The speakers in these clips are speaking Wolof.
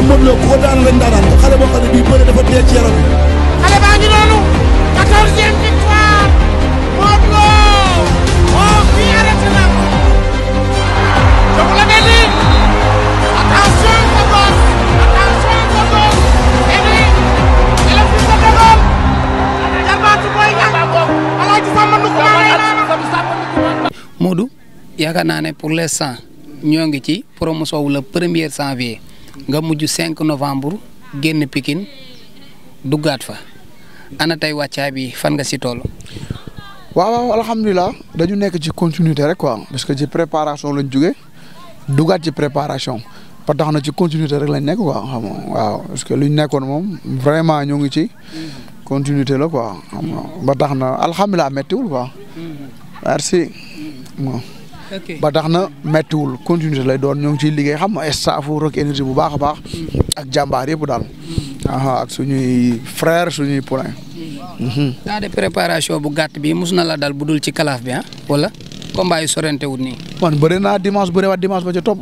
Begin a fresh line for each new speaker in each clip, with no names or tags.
ne Modou Lo ko daan lañ daan xale boo xam ne bii bëre dafa dee ci yaram.
xale baa ngi noonu 14e victoire Modou Lo oh fii arrêté na jox la ne lii attention sa bopp et puis et le fils de Degol jarbaatu Boy Niang Alaaji Samba
Modou yaakaar naa ne pour l'instant ñoo ngi ci promotion wu le 1er janvier nga mujj 5 novembre génn Pikine duggaat fa ana tey wàccaay bi fan nga si toll.
waaw alhamdulilah dañu nekk ci continuité rek quoi parce que ci préparation lañ jógee duggaat ci préparation ba tax na ci continuité rek lañ nekk quoi xam nga waaw parce que luñ nekkoon moom vraiment ñoo ngi ci continuité la quoi xam nga ba tax na alhamdulilah méttiwul quoi merci. ba tax na méttiwul continuité lay doon ñoo ngi ciy liggéey xam nga staffu Rock Énergie bu baax a baax ak jàmbaar yëpp daal ak suñuy frère suñuy poulain.
temps de préparation bu gàtt bi mus na la dal bu dul ci kalaaf bi wala combat yu sorante wut nii.
man bëri naa dimanche bëri waat dimanche ba ca topp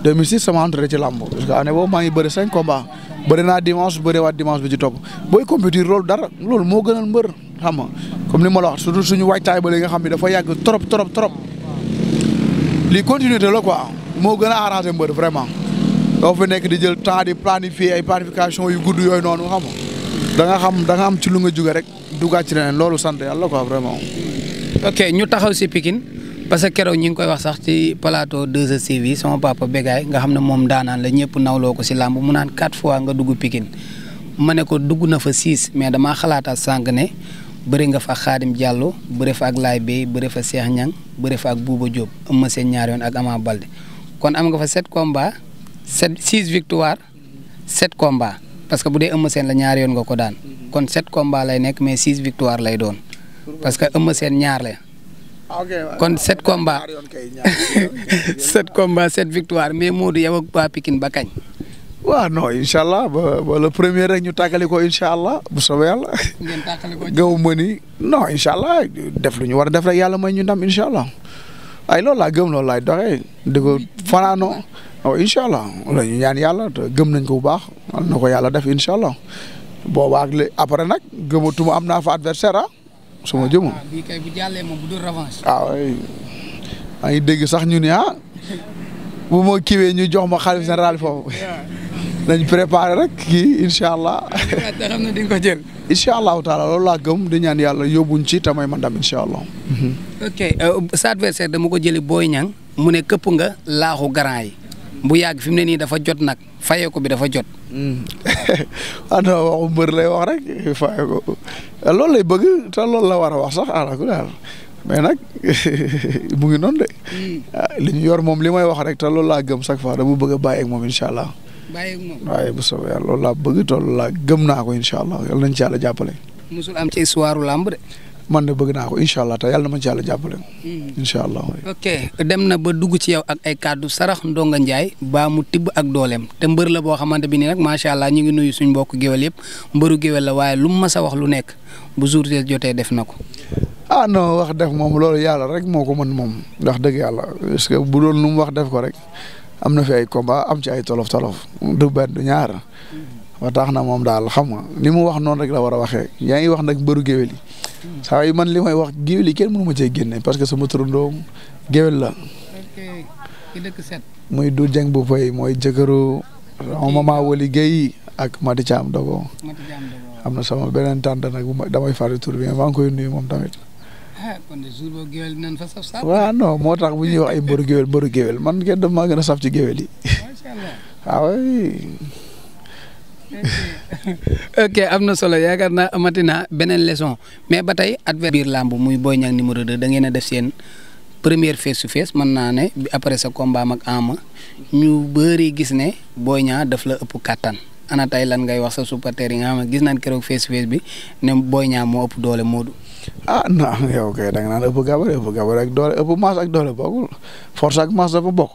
2006 sama entrée ci làmb parce que année boobu maa ngi bëri 5 combats bëri naa dimanche bëri waat dimanche ba ci topp booy compétir loolu dara loolu moo gënal mbër xam nga comme ni ma la wax surtout suñu waajtaay ba léegi nga xam ne dafa yàgg trop. lii continuité la quoi moo gën a arrangé mbër vraiment doo fa nekk di jël temps di planifier ay planification yu gudd yooyu noonu xam nga da nga am ci lu nga jóge rek duggaat ci leneen loolu sant yàlla quoi vraiment.
ok ñu taxaw si Pikine parce que keroog ñi ngi koy wax sax ci plateau 2STV sama papa Bégaay nga xam ne moom daanaan la ñëpp nawloo ko si làmb mu naan 4 fois nga dugg Pikine ma ne ko dugg na fa 6 mais damaa xalaataat sànq ne. bëri nga fa Khadim Diallo bëri fa ak Laye Bey bëri fa Cheikh Niang bëri fa ak Bouba Diop Eumeu Sène ñaari yoon ak Ama Baldé kon am nga fa 7 combats 6 victoires 7 combats parce que bu dee Eumeu Sène la ñaari yoon nga ko daan kon 7 combats lay nekk mais 6 victoires lay doon parce que Eumeu Sène ñaar la kon 7 combats 7 combats 7 victoires mais Modou yow ak waa Pikine ba kañ.
waaw non incha allah ba le premier rek ñu tàggali ko incha allah bu soobee yàlla.
ngeen tàggali ko
gaw ma ni non incha allah def lu ñu war a def rek yàlla may ñu ndam incha allah ay loolu laa gëm loolu laay doxee di ko fanaanoo incha allah la ñu ñaan yàlla te gëm nañ ko bu baax na ko yàlla def incha allah boobaa ak li après nag gëmatuma am naa fa adversaire su ma jëmoon.
bii kay bu jàllee moom bu dul revanche.
waaw maa ngi dégg sax ñu ne bu ma kiiwee ñu jox ma xalif général foofu. nañ préparé rek kii incha allah.
xam na di nga ko jël.
incha allahu taala loolu laa gëm di ñaan yàlla yóbbuñ ci tamay man dam incha allah.
ok sa adversaire dama ko jëli Boy Niang mu ne këpp nga laaxu grand yi bu yàgg fi mu ne nii dafa jot nag fayeeko bi dafa jot.
ah non waxu mbër lay wax rek fayeeko loolu lay bëgg te loolu la war a wax sax daal mais nag mu ngi noonu de. li ñu yor moom li may wax rek te loolu laa gëm chaque fois dama bëgg a bàyyi ak moom incha allah.
bàyyi ak moom
waaye bu soobee yàlla loolu laa bëgg te loolu laa gëm naa ko incha allah yal nañ ci yàlla jàppale.
musul am ci histoire làmb de.
man de bëgg naa ko incha allah te yàlla na ma ci yàlla jàppale. incha allah.
ok dem na ba dugg ci yow ak ay kàddu sarax Ndonga Ndiaye baa mu tibb ak dooleem te mbër la boo xamante bi nii nag macha allah ñu ngi nuyu suñ mbokk géwél yëpp mbëru géwél la waaye lu mu mas a wax lu nekk bu jour jotee def na ko.
ah non wax def moom loolu yàlla rek moo ko mën moom ndax dëgg yàlla parce que bu doon lu mu wax def ko rek am na fi ay combat am ci ay tolof du benn du ñaar ba tax na moom daal xam nga li mu wax noonu rek la war a waxee yaa ngi wax nag mbëru géwél yi saa yi man li may wax géwél yi kenn mënu ma cee génne parce que sama turandoo géwél la.
ok ki dëkk set.
muy du jeng bu fay mooy jëkkëru sama mama Wali Guèye ak Mati Thiam Dogo. am na sama beneen tante nag damay fàttali tur bi maa ngi koy nuyu moom tamit.
kon de jour boobu géwél nañ fa saf saf.
waaw non moo tax bu ñuy wax ay mbëru géwél man kenn daf maa gën a saf ci géwél yi.
macha allah
waaw.
ok am na solo yaakaar naa amati naa beneen leçon mais ba tey adversaire biir làmb muy Boy Niang numéro 2 da ngeen a def seen première face to face mën naa ne après sa combat ak Ama ñu bëri gis ne Boy Niang daf la ëpp kattan ana tey lan ngay wax sa supporter yi nga xam ne gis nañ keroog face to face bi ne Boy Niang moo ëpp doole Modou.
ah non yow kay da nga naan ëpp gabar ak doole ëpp masse ak doole bokkul force ak masse dafa bokk.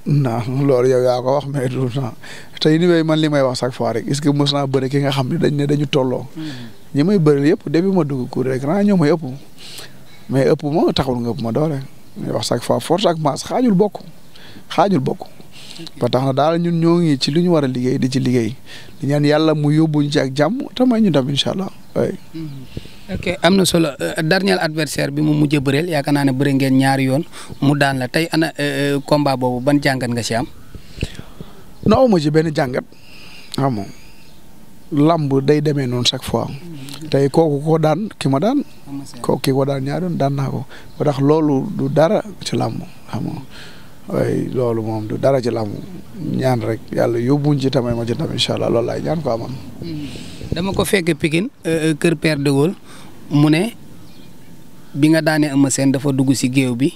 non loolu yow yaa ko wax mais du temps tey ni man li may wax chaque fois rek est-ce que mos naa bëri ki nga xam ne dañu tolloo. ñi may bëri yëpp depuis ma dugg cour rek ñoo may ëpp mais ëpp ma taxul nga ëpp ma doole may wax chaque fois force ak masse xaajul bokk. ba tax na daal ñun ñoo ngi ci lu ñu war a liggéey di ci liggéey di ñaan yàlla mu yóbbuñu ci ak jàmm te may ñu dem incha allah.
ok am na solo dernier adversaire bi mu mujj a bëreel yaakaar naa ne bëri ngeen ñaari yoon mu daan la tey ana combat boobu ban jàngat nga ci am.
non ma ci benn jàngat xam nga lamb day demee noonu chaque fois tey kooku ko daan ki ma daan kooku ki ko daan ñaari yoon daan naa ko ba tax loolu du dara ci lamb xam nga waaye loolu moom du dara ci lamb ñaan rek yàlla yóbbuñ ci tamay ma ci tam incha allah loolu laay ñaan ko amoon.
dama ko fekk Pikine kër Père de Gaulle mu ne bi nga daanee Eumeu Sène dafa dugg si géew bi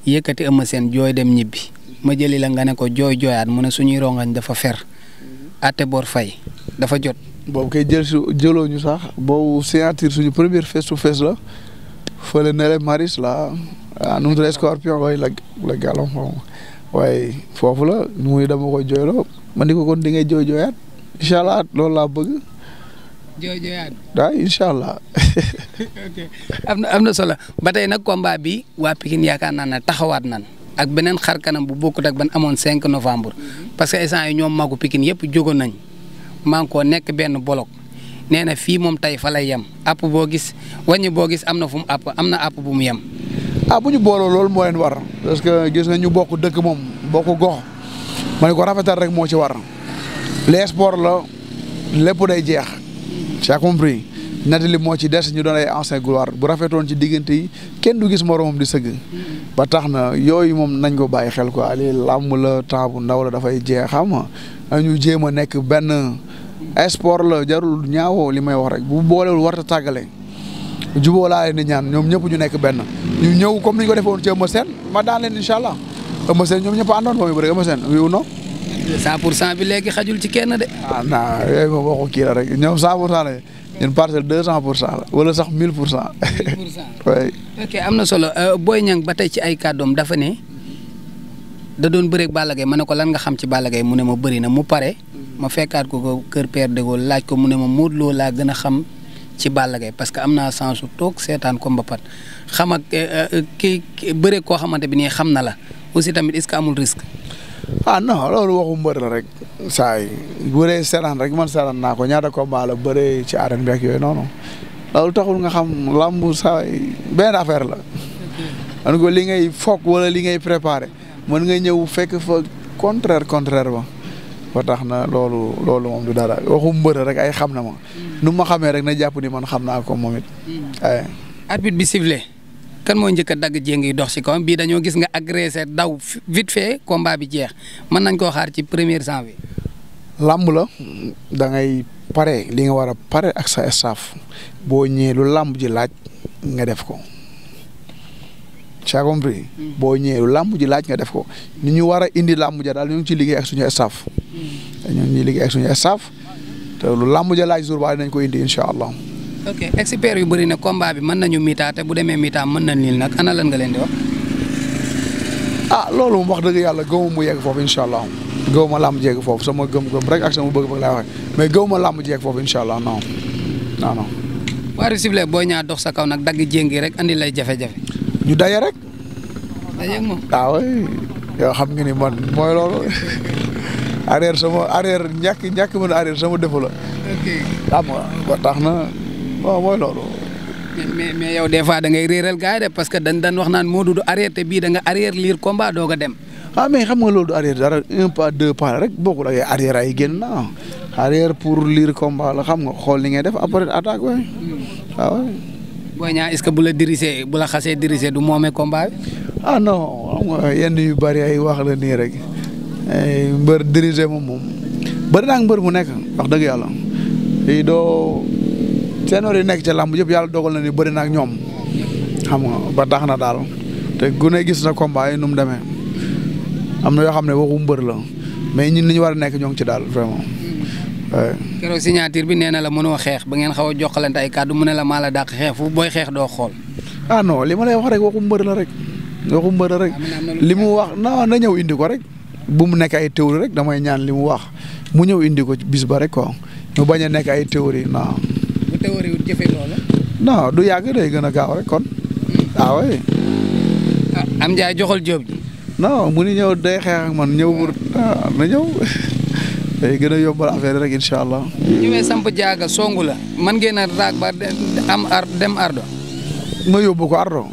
yëkkati Eumeu Sène jooy dem ñibbi ma jëli la nga ne ko jooyaat mu ne suñuy rongañ dafa fer ate bor fay dafa jot.
boobu kay jëloo ñu sax boobu signature suñu première face to face la fële ne la Maris la nu mu tudd Scorpion waaye la gàllam waaye foofu la muy dama ko jooyloo ma ni ko kon di ngay jooyaat incha allah loolu laa bëgg.
jooyaat.
waaw incha allah.
ok am na solo ba tey nag combat bi waa Pikine yaakaar naa ne taxawaat nan ak beneen xar kanam bu bokkut ak ban amoon 5 novembre parce que instant yi ñoom magu Pikine yëpp jógoon nañ maa ngi koo nekk benn bolok nee na fii moom tey fa lay yem app boo gis wàññi boo gis am na fu mu app am na app bu mu yem.
bu ñu booloo loolu moo leen war parce que gis nga ñu bokk dëkk moom bokk gox ma ne ko rafetal rek moo ci war les sport la lépp day jeex. tu as compris Nathalie moo ci des ñu doon ay ancien gloire bu rafetoon ci diggante yi kenn du gis moromam di sëgg ba tax na yooyu moom nañ ko bàyyi xel quoi ali làmb la temps bu ndaw la dafay jeex xam nga ñu jéem a nekk benn sport la jarul ñaawoo li may wax rek bu boolewul warta tàggale juboo laa leen di ñaan ñoom ñëpp ñu nekk benn ñu ñëw comme ni ñu ko defee woon ci Eumeu Sène ma daan leen incha allah Eumeu Sène ñoom ñëpp àndoon ba muy bëri Eumeu Sène oui ou non.
100% bi léegi xajul ci kenn de.
non yooyu moom waxu kii la rek ñoom 100% la ñun parcelle 200% la wala sax 1000%.
1000%.
oui.
ok am na solo Boy Niang ba tey ci ay kàddoom dafa ne da doon bëreeg Balla Gaye ma ne ko lan nga xam ci Balla Gaye mu ne ma bëri na mu pare ma fekkaat ko kër Père de Gaulle laaj ko mu ne ma Modou Lo laa gën a xam ci Balla Gaye parce que am naa chance su toog seetaan ko mbapat xam ak kii bëreeg koo xamante bi nii xam na la aussi tamit est-ce que amul risque.
non loolu waxu mbër la rek saa yi bëree seetaan rek man seetaan naa ko ñaata combat la bëree ci arène bi ak yooyu noonu loolu taxul nga xam lambu saa yi benn affaire la. man ko li ngay foog wala li ngay préparé mën nga ñëw fekk fa contraire ba tax na loolu moom du dara waxu mbër rek ay xam na ma nu ma xamee rek na jàpp ni man xam naa ko moom it.
arbitre bi sifflé kan moo njëkk a dagg jéng yi dox ci kawam bii dañoo gis nga agressé daw vite fait combat bi jeex mën nañ koo xaar ci 1er janvier.
làmb la da ngay pare li nga war a pare ak sa staff boo ñëwee lu làmb ji laaj nga def ko. tu as compris. boo ñëwee lu làmb ji laaj nga def ko ni ñu war a indi làmb ja daal ñu ngi ciy liggéey ak suñu staff. ñu ngi liggéey ak suñu staff te lu làmb ja laaj jour ba dinañ ko indi incha allah.
ok expert yu bëri ne combat bi mën nañu mitaa te bu demee mitaa mën na niil nag ana lan nga leen di wax.
loolu moom wax dëgg yàlla gëwuma mu yegg foofu incha allah gëwuma làmb jeeg foofu sama gëm-gëm rek ak sama bëgg-bëgg laay waxee mais gëwuma làmb jeeg foofu incha allah non.
waa sifflé Boy Niang dox sa kaw nag dagg jéngi rek andi lay jafe-jafe.
ñu daje rek.
daje moom.
oui yow xam nga ni man mooy loolu arrière ñàkk mën a arrière sama défaut la.
ok
xam nga ba tax na waaw mooy loolu.
mais yow des fois da ngay réeral gars yi de parce que dañ wax naan Modou du arrière te bii da nga arrière liir combat doog a dem.
mais xam nga loolu du arrière dara 1 pas 2 pas rek bokkul ak arrière ay génn na arrière pour liir combat la xam nga xool li ngay def après attaque waay waaw.
Boy Niang est-ce que bu la xasee dirigé du moomee combat bi.
non xam nga yenn yu bëri ay wax la nii rek mbër dirigé moom bëri naa mbër mu nekk wax dëgg yàlla fii doo seenor yi nekk ca làmb yëpp yàlla dogal na ni bëri na ak ñoom xam nga ba tax na daal te gune gis na combat yi nu mu demee am na yoo xam ne waxu mbër la mais ñun li ñu war a nekk ñoo ngi ci daal vraiment.
keroog signature bi nee na la mënoo xeex ba ngeen xaw a jokkalante ay kàddu mu ne la maa la dàq xeex fu booy xeex doo xool.
non li ma lay wax rek waxu mbër la rek. waxu mbër la rek li mu wax na ñëw indi ko rek bu mu nekk ay théorie rek damay ñaan li mu wax mu ñëw indi ko bis ba rek quoi mu bañ a nekk ay théorie non.
bu théorie wut jëfee loola.
non du yàgg day gën a gaaw rek kon. oui.
am Ndiaye joxal Diop ji.
non mu ni ñëw day xeex ak man ñëw pour na ñëw day gën a yombal affaire rek incha allah.
ñëwee samp jaaga songu la man ngeen a raag ba dem ardo.
ma yóbbu ko ardo.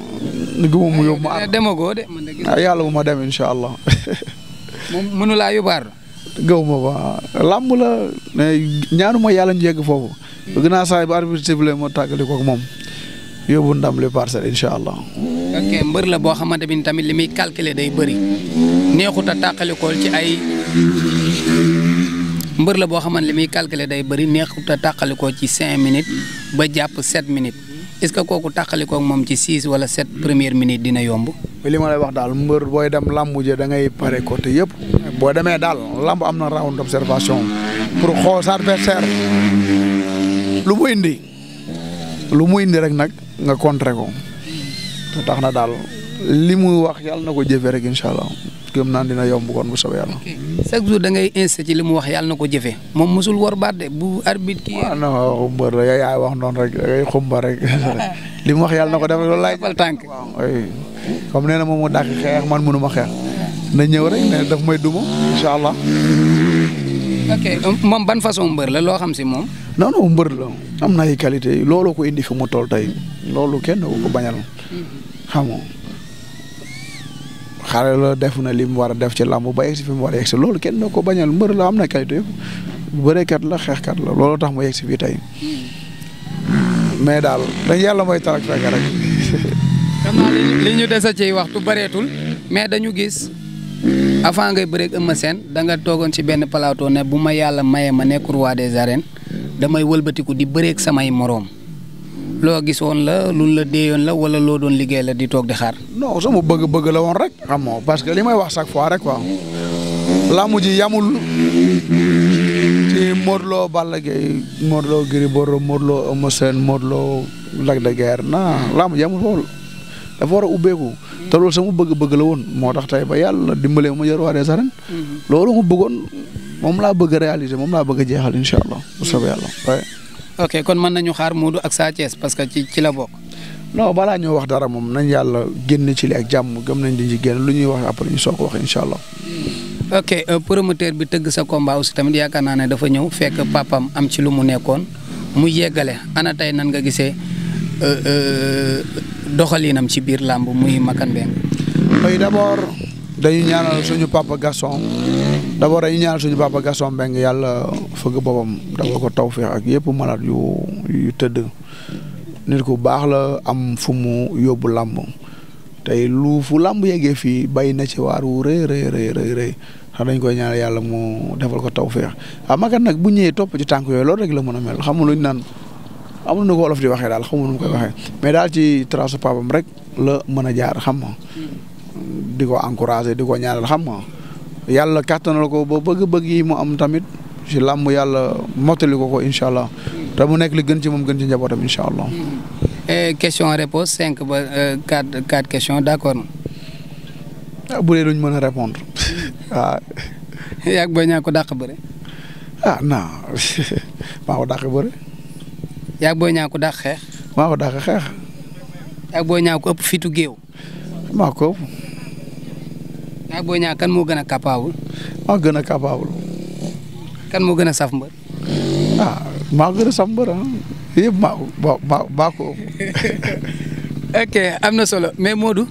gëmu mu yóbbu ma ardo
demagoo de.
yàlla bu ma dem incha allah.
moom mënu laa yóbbu ardo.
gëw ma ba làmb la mais ñaanu ma yàlla ñu yegg foofu. bëgg naa saa yi ba arbitre sifflé ma tàggali ko ak moom yóbbu ndam li Parcelles incha allah.
ok mbër la boo xamante bi tamit li muy calculer day bëri neexut a tàqalikool ci ay mbër la boo xamante li muy calculer day bëri neexut a tàqalikoo ci 5 minutes ba jàpp 7 minutes est-ce que kooku tàqalikoo moom ci 6 wala 7 premières minutes dina yomb.
li ma lay wax daal mbër booy dem làmb ji da ngay pare côté yëpp boo demee daal làmb am na round d'observation pour xool sa adversaire lu mu indi rek nag nga contrer ko te tax na daal li muy wax yàlla na ko jëfee rek incha allah gëm naa dina yomb kon bu soobee yàlla.
chaque jour da ngay insisté ci li mu wax yàlla na ko jëfee moom mosul war baat de bu arbitre kii.
waaw non mbër la yaay wax noonu rek da ngay xumba rek li mu wax yàlla na ko def loolu laay.
tànk
waaw comme nee na moom mu dàq xeex man mënu ma xeex na ñëw rek ne daf may duma incha allah.
ok moom ban façon mbër la loo xam si moom.
non non mbër la am na ay qualité looloo ko indi fi mu toll tey loolu kenn ko bañal xam nga xale la def na li mu war a def ci làmb ba yegg si fi mu war a yegg si loolu kenn ko bañal mbër la am na qualité yëpp bëreekat la xeexkat la loolu tax mu yegg si fii tey mais daal dañ yàlla mooy tarak fekk rek.
xam naa li ñu dese ci waxtu bareetul mais dañu gis avant ngay bëreeg Eumeu Sène da nga toogoon ci benn plateau ne bu ma yàlla maye ma nekk roi des arènes damay wëlbatiku di bëreeg samay moroom loo gisoon la lu la déeyoon la wala loo doon liggéey la di toog di xaar. non
sama bëgg-bëgg la woon rek. xam nga parce que li may wax chaque fois rek quoi làmb ji yamul ci Modou Lo Balla Gaye Modou Lo Gris Bordeaux Modou Lo Eumeu Sène Modou Lo Lac de Guiers non làmb ji yamul foofu dafa war a ubbeeku. te loolu sama bëgg-bëgg la woon moo tax tey ba yàlla dimbalee ma yor roi des arènes loolu ma bëggoon moom laa bëgg a réaliser moom laa bëgg a jeexal incha allah bu soobee yàlla waaye.
ok kon mën nañu xaar Modou ak Sa Thiès parce que ci la bokk.
non balaa ñoo wax dara moom nañ yàlla génn ci li ak jàmm gëm nañ di ci génn lu ñuy wax après ñu soog ko wax incha allah.
ok promoteur bi tëgg sa combat aussi tamit yaakaar naa ne dafa ñëw fekk papam am ci lu mu nekkoon mu yeggale ana tey nan nga gisee. doxalinam ci biir làmb muy Makan Mbengue.
mooy d'abord dañuy ñaanal suñu papa Gaston Mbengue yàlla fëgg boppam dafa ko tawfeex ak yëpp malade yu tëdd nit ku baax la am fu mu yóbbu làmb tey fu làmb yeggee fii bay na ci waar wu rëy xam dañ koy ñaanal yàlla mu defal ko tawfeex Makan nag bu ñëwee topp ci tànk yooyu loolu rek la mën a mel xam nga luñ naan. amul na ko wolof di waxee daal xamul nu mu koy waxee mais daal ci trace papam rek la mën a jaar xam nga di ko encourager di ko ñaanal xam nga yàlla kàttanal ko ba bëgg-bëgg yi mu am tamit ci làmb yàlla mottali ko incha allah te mu nekk li gën ci moom gën ci njabootam incha allah.
question réponse 5 ba 4 questions d'accord.
bu dee duñ mën a répondre waaw.
yaa ngi Boy Niang ko dàq bëre.
non maa ko dàq bëre.
yaa ngi Boy Niang ko dàq xeex.
maa ko dàq xeex.
yaa ngi Boy Niang ko ëpp fitu géew.
maa ko ëpp.
yaa ngi Boy Niang kan moo gën a capable.
maa gën a capable.
kan moo gën a saf mbër.
maa gën a saf mbër yëpp maa ko ëpp.
ok am na solo mais Modou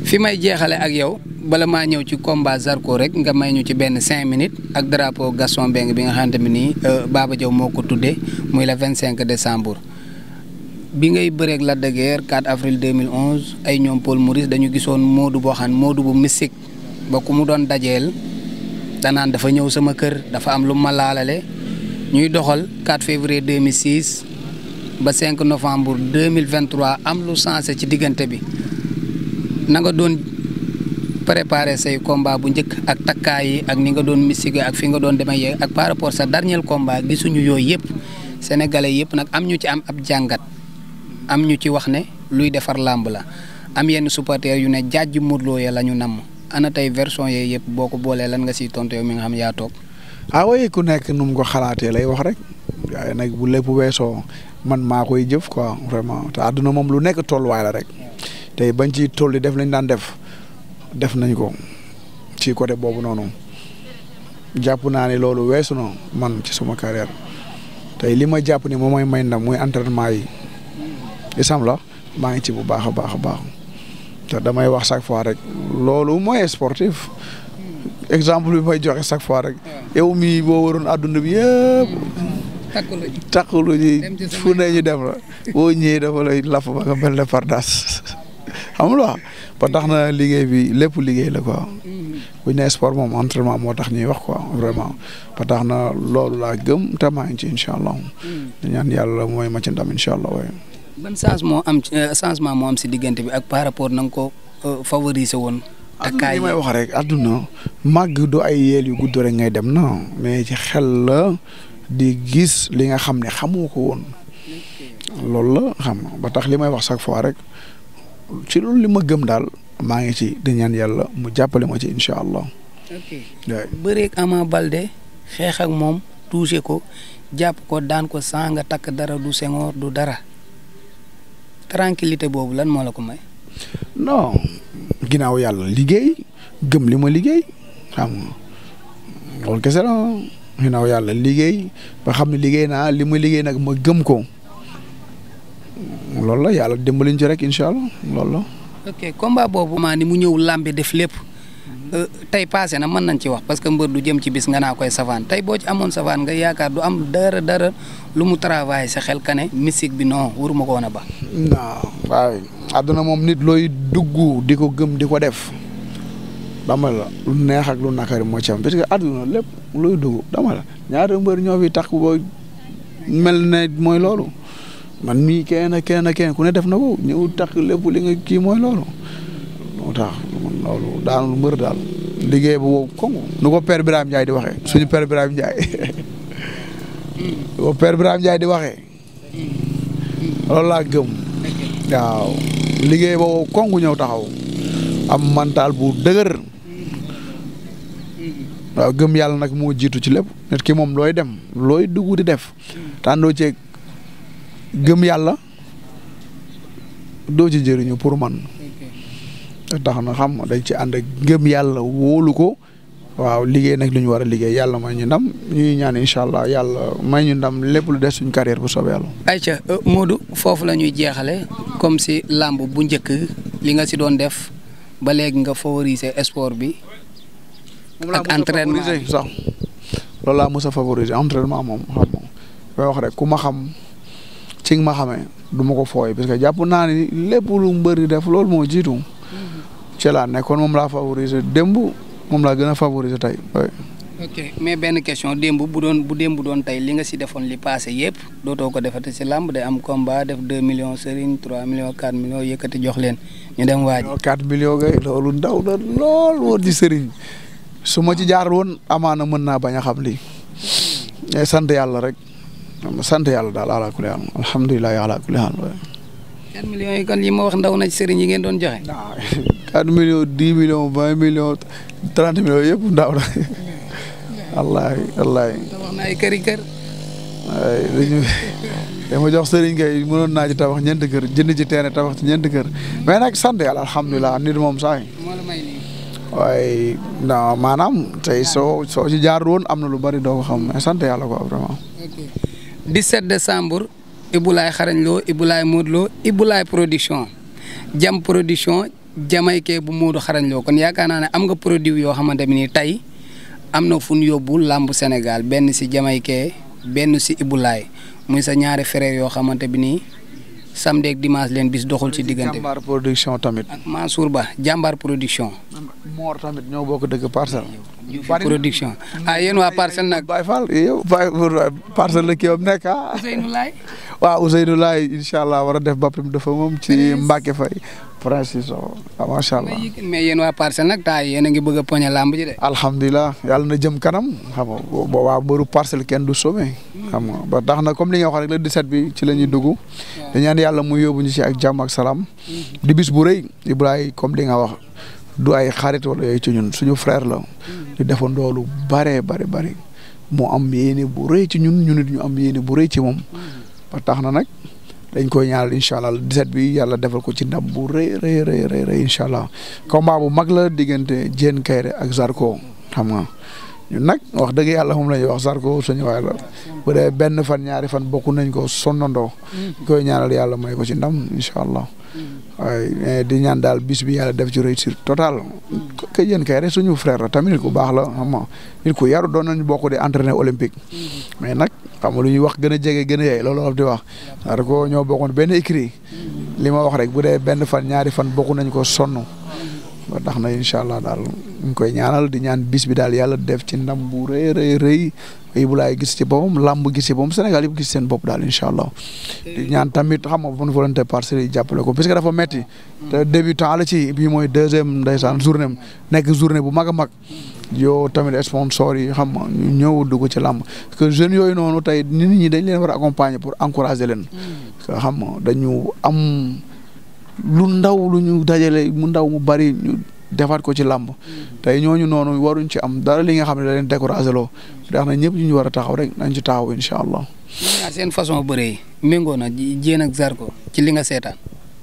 fi may jeexale ak yow bala maa ñëw ci combat Zarko rek nga may ñu ci benn 5 minutes ak drapeau Gaston Mbengue bi nga xamante ne nii Baba Diaw moo ko tuddee muy le 25 décembre. bi ngay bëreeg Lac de Guiers 4 avril 2011 ay ñoom Paul Maurice dañu gisoon Modou boo xam Modou bu mystique ba ku mu doon dajeel danaan dafa ñëw sama kër dafa am lu ma laalale ñuy doxal 4 février 2006 ba 5 novembre 2023 am lu sensé ci diggante bi na nga doon préparer say combat bu njëkk ak takkaay yi ak ni nga doon mystique ak fi nga doon demee yeeg ak par rapport sa dernier combat gisuñu yooyu yëpp sénégalais yëpp nag am ñu ci am ab jàngat am ñu ci wax ne luy defar làmb la am yenn supporters yu ne jaaj Modou Lo ya la ñu namm ana tey version yooyu yëpp boo ko boolee lan nga siy tontu yow mi nga xam yaa toog.
waaye ku nekk nu mu ko xalaatee lay wax rek waaye nag bu lépp weesoo man maa koy jëf quoi vraiment te àdduna moom lu nekk tolluwaay la rek tey bañ ci toll di def lañ daan def nañ ko ci côté boobu noonu jàpp naa ne loolu weesu na man ci suma carrière tey li ma jàpp ni moom mooy may ndam muy entraînement yi isam la maa ngi ci bu baax a baax a baax te damay wax chaque fois rek loolu mooy sportif exemple bi may joxe chaque fois rek yow mii boo waroon àdduna bi yëpp takkulu ji fu ne ñu dem la boo ñëwee dafa lay lapp ba nga mel ne pardas xam nga ba tax na liggéey bi lépp liggéey la quoi bu ñu nee sport moom entraînement moo tax ñuy wax quoi vraiment ba tax na loolu laa gëm te maa ngi ci incha allah di ñaan yàlla mooy ma ci ndam incha allah waaye.
ban changement moo am si diggante bi ak par rapport na nga ko favoriser woon.
takkaay yi may wax rek àdduna màgg du ay yeel yu gudd rek ngay dem non mais ci xel la di gis li nga xam ne xamoo ko woon loolu la xam ba tax li may wax chaque fois rek ci loolu li ma gëm daal maa ngi ci di ñaan yàlla mu jàppale ma ci incha allah.
ok bëreeg Ama Baldé xeex ak moom touché ko jàpp ko daan ko saa nga takk dara du sengoor du dara tranquillité boobu lan moo la ko may.
non ginnaaw yàlla liggéey gëm li ma liggéey xam nga loolu kese la ginnaaw yàlla liggéey ba xam ne liggéey naa li ma liggéey nag ma gëm ko loolu la yàlla dimbaliñ ci rek incha allah loolu la.
ok combat boobu. maa ni mu ñëw làmbe def lépp tey passé na mën nañ ci wax parce que mbër du jëm ci bis nga naa koy savaan tey boo ci amoon savaan nga yaakaar du am dara lu mu travail sa xel kane mystique bi non waruma ko woon a ba.
non waaye àdduna moom nit looy dugg di ko gëm di ko def dama la lu neex ak lu nakari moo ci am parce que àdduna lépp looy dugg dama la ñaata mbër ñoo fi tax ba mel ne mooy loolu man mii kenn ku ne def na ko ñëw tax lépp li nga kii mooy loolu moo tax loolu daanul mbër daal liggéey bu wow kongu nu ko père Birame Ndiaye di waxee suñu père Birame Ndiaye nu ko père Birame Ndiaye di waxee loolu laa gëm waaw liggéey ba wow kongu ñëw taxaw am mental bu dëgër waaw gëm yàlla nag moo jiitu ci lépp nit ki moom looy dem looy dugg di def tàndoo ceeg gëm yàlla doo ci jëriñu pour man tax na xam dañ ci ànd ak gëm yàlla wóolu ko waaw liggéey nag lu ñu war a liggéey yàlla may ñu ndam ñuy ñaan incha allah yàlla may ñu ndam lépp lu des suñ carrière bu soobee yàlla.
ayca Modou foofu la ñuy jeexale comme si làmb bu njëkk li nga si doon def ba léegi nga favoriser sport bi. ak entraînement
sax loolu laa mos a favoriser entraînement moom xam nga wax rek ku ma xam ci nga ma xamee du ma ko fooy parce que jàpp naa ni lépp lu mbëri def loolu moo jiitu. ci laa nekkoon moom laa favoriser démb moom laa gën a favoriser tey.
ok mais benn question démb bu démb doon tey li nga si defoon li passé yëpp dootoo ko defati si làmb day am combat def 2 millions Serigne 3 millions 4 millions yëkkati jox leen ñu dem waaj. 4
millions kay loolu ndaw la lool woon di Serigne su ma ci jaar woon amaana mën naa bañ a xam lii mais sant yàlla rek sant yàlla daal ala kulli haal alhamdulilah ala kulli haal.
4 millions yi kon yi ma wax ndaw na ci Serigne yi ngeen doon joxe.
4 millions 10 millions 20 millions 30 millions yëpp ndaw la. wallaahi.
tabax na ay kër.
waaye dama jox Serigne kay mënoon naa ci tabax ñeenti kër jënd ci terrain tabax ci ñeenti kër mais nag sant yàlla alhamdulilah nit moom saa yi. waaye non maanaam tey soo ci jaar woon am na lu bari doo ko xam mais sant yàlla quoi vraiment.
17 décembre. Ibulaay xarañ loo Ibulaay Modou Lo Ibulaay production jam production jamaykee bu Modou xarañ loo kon yaakaar naa ne am nga produit yoo xamante ne nii tey am na fu ñu yóbbu làmbu Sénégal benn si jamaykee benn si Ibulaay muy sa ñaari frère yoo xamante bi nii samedi ak dimanche leen bis doxul ci diggante bi.
jàmbaar production tamit.
ak Mansour Ba jàmbaar production.
Mor tamit ñoo bokk dëgg parcelle.
production yéen waa parcelle nag.
Baye Fall yow parcelle la kii am nekk
Ousseynou Laye.
waaw Ousseynou Laye incha allah war a def boppam dafa moom ci Mbacke Faye. précision macha allah.
mais yéen waa parcelle nag taa yéen a ngi bëgg a poñe làmb ji de.
alhamdulilah yàlla na jëm kanam xam nga boobaa mbëru parcelle kenn du sommé. xam nga ba tax na comme li nga wax rek le 17 bi ci la ñuy dugg. di ñaan yàlla mu yóbbu ñu ci ak jàmm ak salaam. di bis bu rëy Ibrahima comme li nga wax du ay xarit wala yooyu ci ñun suñu frère la. di defandoo lu bari mu am yéene bu rëy ci ñun ñu nit ñu am yéene bu rëy ci moom. ba tax na nag dañ koy ñaanal incha allah 17 bi yàlla defal ko ci ndam bu rëy incha allah combat bu mag la diggante Diène Kaïré ak Zarko xam nga ñun nag wax dëgg yàlla moom la ñuy wax Zarko suñu waay la bu dee benn fan ñaari fan bokk nañ ko sonnandoo koy ñaanal yàlla may ko ci ndam incha allah waaye di ñaan daal bis bi yàlla def ci réussite totale que Diène Kaïré suñu frère la tamit nit ku baax la xam nga nit ku yaru doon nañu bokk di entraîner olympique mais nag xam nga lu ñuy wax gën a jege gën a yey loolu di wax Zarko ñoo bokkoon benn écrit li ma wax rek bu dee benn fan ñaari fan bokk nañ ko sonn ba tax na incha allah daal ñu koy ñaanal di ñaan bis bi daal yàlla def ci ndam bu rëy bu laay gis ci boppam làmb gis ci boppam Sénégal yëpp gis seen bopp daal incha allah di ñaan tamit xam nga bonne volonté Parcelles yi jàppale ko parce que dafa metti te débutant la ci bii mooy deuxième ndeysaan journée nekk journée bu mag a mag yow tamit sponsor yi xam nga ñu ñëw dugg ci làmb parce que jeunes yooyu noonu tey nit ñi dañ leen war a accompagner pour encourager leen parce que xam nga dañu am lu ndaw lu ñu dajale mu ndaw mu bari ñu defaat ko ci làmb tey ñooñu noonu waruñ ci am dara li nga xam ne da leen découragé loo dax na ñëpp ñu war a taxaw rek nañ ci taxaw incha allah.
ñaar seen façon bëree yi méngoo na Diène ak Zarko ci li nga seetaan.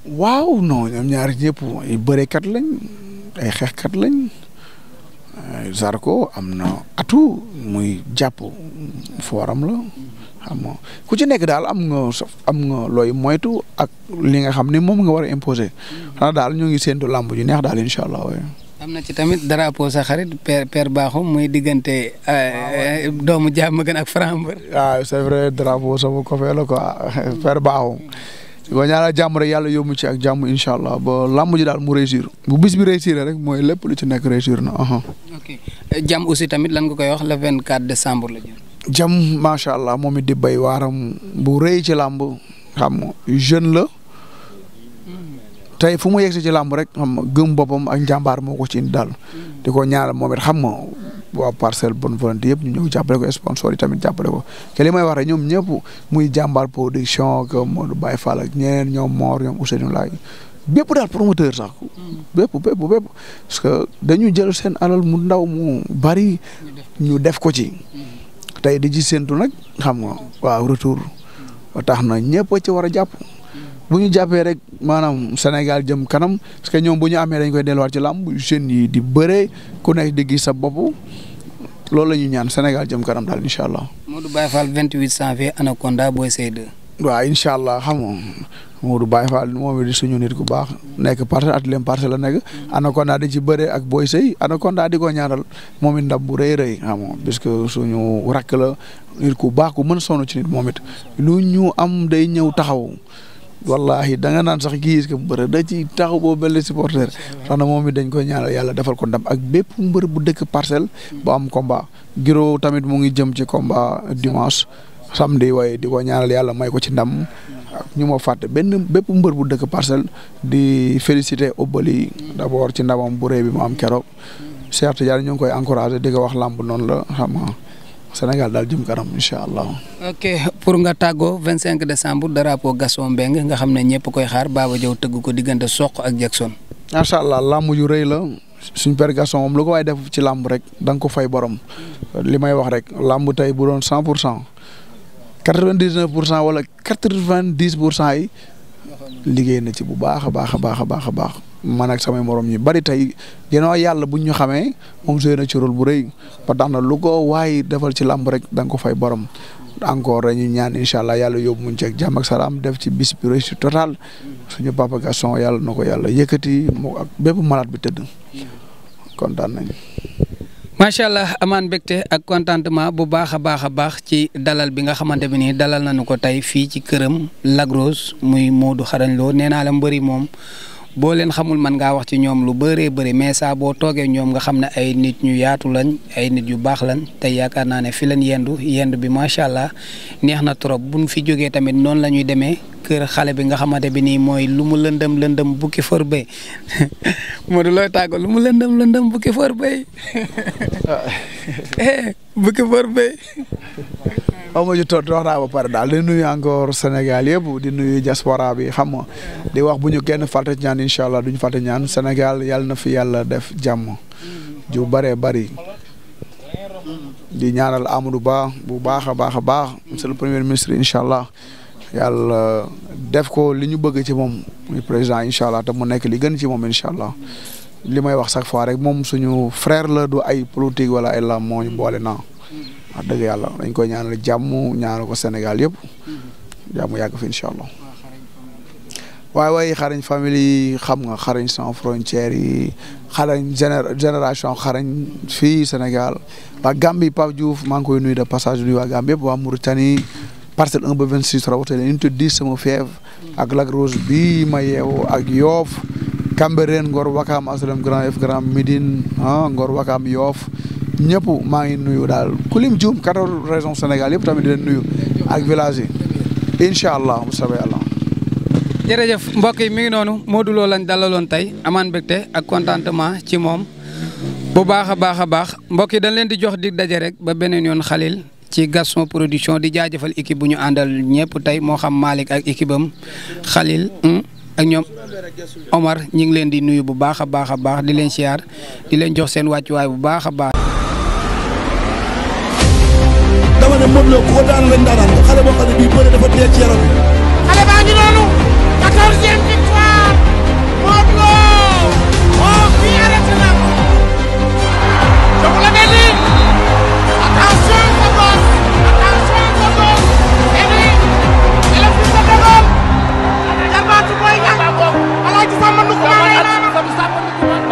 waaw non ñoom ñaari ñëpp ay bëreekat lañ ay xeexkat lañ Zarko am na atu muy jàpp fooram la. xam nga ku ci nekk daal am nga looy moytu ak li nga xam ni moom nga war a imposer xanaa daal ñu ngi séntu làmb ju neex daal incha allah.
am na ci tamit drapeau sa xarit père Bakhoum muy diggante doomu jàmm gën ak Franc Mbeur.
waaw c'est vrai drapeau sama copain la quoi père Bakhoum. di ko ñaanal jàmm rek yàlla yóbbu ci ak jàmm incha allah ba làmb ji daal mu réussir bu bis bi réussir rek mooy lépp lu ci nekk réussir na.
ok jàmm aussi tamit lan nga koy wax le 24 décembre la jëm.
jam macha allah moom it di béy waaram bu rëy ci làmb xam nga jeune la tey fu mu yegsi ci làmb rek xam nga gëm boppam ak njàmbaar moo ko ci indi daal di ko ñaanal moom it xam nga waa Parcelles bonne volonté yëpp ñu ñëw jàppale ko sponsor yi tamit jàppale ko te li may wax rek ñoom ñëpp muy jàmbaar production que Modou Baye Fall ak ñeneen ñoom Mor ñoom Ousseynou Laye bépp daal promoteur sax bépp parce que dañu jël seen alal mu ndaw mu bari ñu def ko ci. tey di ci séntu nag xam nga waaw retour ba tax na ñëpp ci war a jàpp bu ñu jàppee rek maanaam Sénégal jëm kanam parce que ñoom bu ñu amee dañ koy delluwaat ci làmb jeunes yi di bëree ku nekk di gis sa bopp loolu la ñu ñaan Sénégal jëm kanam daal incha allah.
Modou Baye Fall 28 janvier Anaconda Boy Seye 2.
waaw incha allah xam nga Modou Baye Fall moom it di suñu nit ku baax nekk Parcelles at leen Parcelles la nekk Anaconda di ci bëre ak Boy Seye Anaconda di ko ñaanal moom it ndam bu rëy xam nga parce que suñu rakk la nit ku baax ku mën sonn ci nit moom it lu ñu am day ñëw taxaw wallahi da nga naan sax gis que mbër da ci taxaw boo mel ni supporter tax na moom it dañ koy ñaanal yàlla defal ko ndam ak bépp mbër bu dëkk Parcelles bu am combat Giro tamit mu ngi jëm ci combat dimanche samedi waaye di ko ñaanal yàlla may ko ci ndam ñu ma fàtte bépp mbër bu dëkk Parcelles di féliciter Obali d'abord ci ndamam bu rëy bi mu am keroog Cheikh Tidiane ñu ngi koy encourager di ko wax làmb noonu la xam nga Sénégal daal jëm kanam incha allah.
ok pour nga tàggoo 25 décembre drapeau Gaston Mbengue nga xam ne ñëpp koy xaar Baba Diaw tëgg ko diggante Sokh ak Jackson.
macha allah làmb ju rëy la suñ père Gaston moom lu ko waay def ci làmb rek da nga ko fay borom li may wax rek làmb tey bu doon 100%. 99% wala 90% yi liggéey na ci bu baax a baax man ak samay morom ñi bari tey ginnaaw yàlla buñ ñu xamee moom joué na ci rôle bu rëy ba tax na lu ko waay defal ci làmb rek da nga ko fay borom encore dañuy ñaan incha allah yàlla yóbbu muñ ci ak jàmm ak salaam def ci bis bi réussite total suñu papa Gaston yàlla na ko yàlla yëkkati moo ak bépp malade bi tëdd kontaan nañ.
macha allah amaan mbégte ak contentement bu baax a baax ci dalal bi nga xamante bi nii dalal nañu ko tey fii ci këram Lac Rose muy Modou Xarañ Lo nee naa la mbëri moom boo leen xamul man ngaa wax ci ñoom lu bëree bëri mais saa boo toogee ñoom nga xam ne ay nit ñu yaatu lañ ay nit yu baax lañ te yaakaar naa ne fi leen yendu bi macha allah neex na trop buñ fi jógee tamit noonu la ñuy demee kër xale bi nga xamante bi nii mooy lu mu lëndëm bukki for bay Modou looy tàggo lu mu lëndëm bukki for bay bukki for bay
waaw ma ju toog wax naa ba pare daal di nuyu encore Sénégal yëpp di nuyu diaspora bi xam nga di wax bu ñu kenn fàtte ñaan incha allah duñu fàtte ñaan Sénégal yàlla na fi yàlla def jàmm ju bëree bëri di ñaanal Amadou Ba bu baax a baax monsieur le premier ministre incha allah yàlla def ko li ñu bëgg ci moom muy président incha allah te mu nekk li gën ci moom incha allah li may wax chaque fois rek moom suñu frère la du ay politique wala ay lam moo ñu boole naa wax dëgg yàlla dañ koy ñaanal jàmm ñaanal ko Sénégal yëpp jàmm yàgg fi incha allah. waaye xarañ famille xam nga xarañ sans frontières yi xarañ génération xarañ fii Sénégal waa Gambie Pape Diouf maa ngi koy nuyu de passage nuyu waa Gambie yëpp waa Mauritanie parcelle 1 ba 26 rawatina unité 10 sama fief ak Lac Rose bii ma yeewu ak Yoff Cambérène Ngor Wakam Asalem Grand F Grand Médine Ngor Wakam Yoff ñëpp maa ngi nuyu daal ku lim juum 14 régions Sénégal yëpp tamit di leen nuyu ak village yi incha allah bu soobee yàlla.
jërëjëf mbokk yi mi ngi noonu Modou Lo lañ dalaloon tey amaan mbégte ak contentement ci moom bu baax a baax mbokk yi dañ leen di jox di daje rek ba beneen yoon Khalil ci Gaston Production di jaajëfal équipe bu ñu àndal ñëpp tey moo xam Malick ak équipe am Khalil ak ñoom Omar ñi ngi leen di nuyu bu baax a baax di leen siyaar di leen jox seen wàccuwaay bu baax a baax.
dama ne Modou Lo ku ko daan lañ daanaan xale boo xam ne bii bëre dafa dee ci yaram